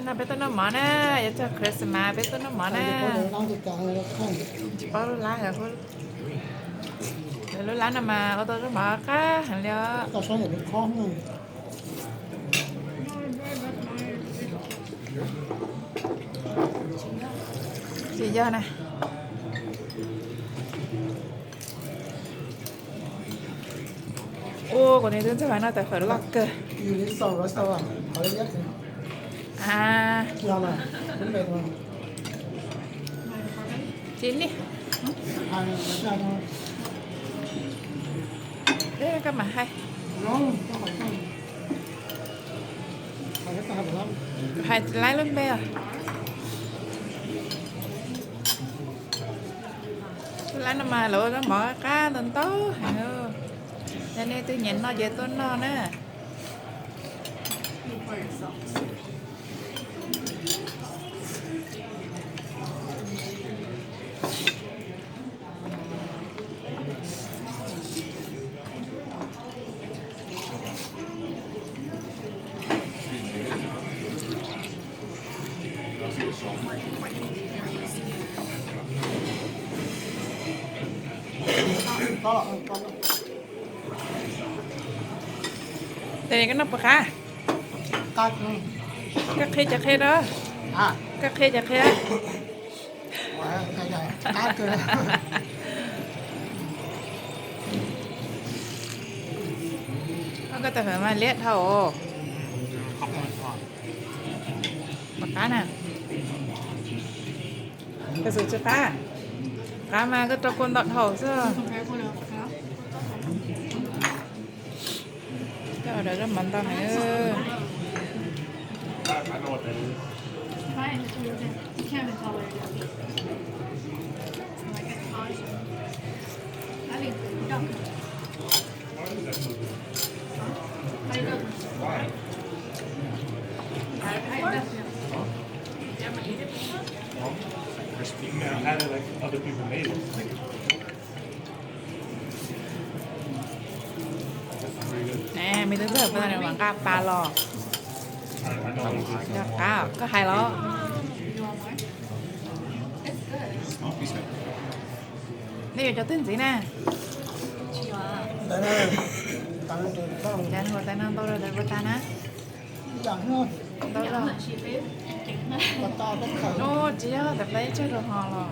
No peb tuaj noj mov na, yuav txog Christmas peb tuaj noj mov na. Tsis paub lub lab, lub lab no mas ua tau zaub mov qab heev li os. Tsis yog na. Ua kuv niam twb ntxog no tas fawm loj kawg. Tsis li. Koj mam hais. Hais tsis laib lub npe os. Lub lab no mas lawv ua zaub mov qab ntau ntau heev. Yog nej twg nyiam noj ces tuaj noj na. Tes koj noj puas qab? Koj qhia ces qhia rau. Koj qhia ces qhia. Koj tes fawm mas liab dhau. Puas qab na? Koj xav tsis qab? Qab mas koj rau kua ntau dhau xwb. Koj ua zaub mov ntau heev. Me twb txog peb no mas nqa pa los. Yog qab koj hais los. Nej yuav cov twg ntxiv na? Cas ua tais no ntau rau tais ua tas na. Ntau rau. Ub, tsis yog tais pab ib tsag rau hos los.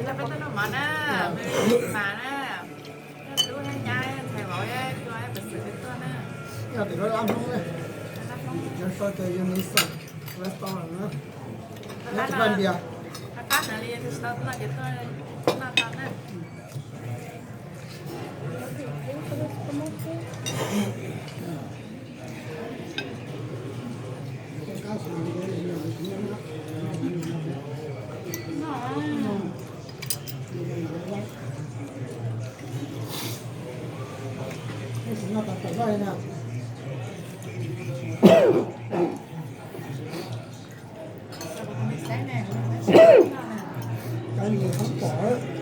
Peb tuaj noj mov na, mas na, lub nyab nyab ntxhais vauv, peb tuaj na. Yog tias lub lab Hmoob ne, lab Hmoob, lab Hmoob, restaurant na, lab npias. Qab qab heev li, tus tsis tau noj ces tuaj noj tau na. Ntxim qab pom.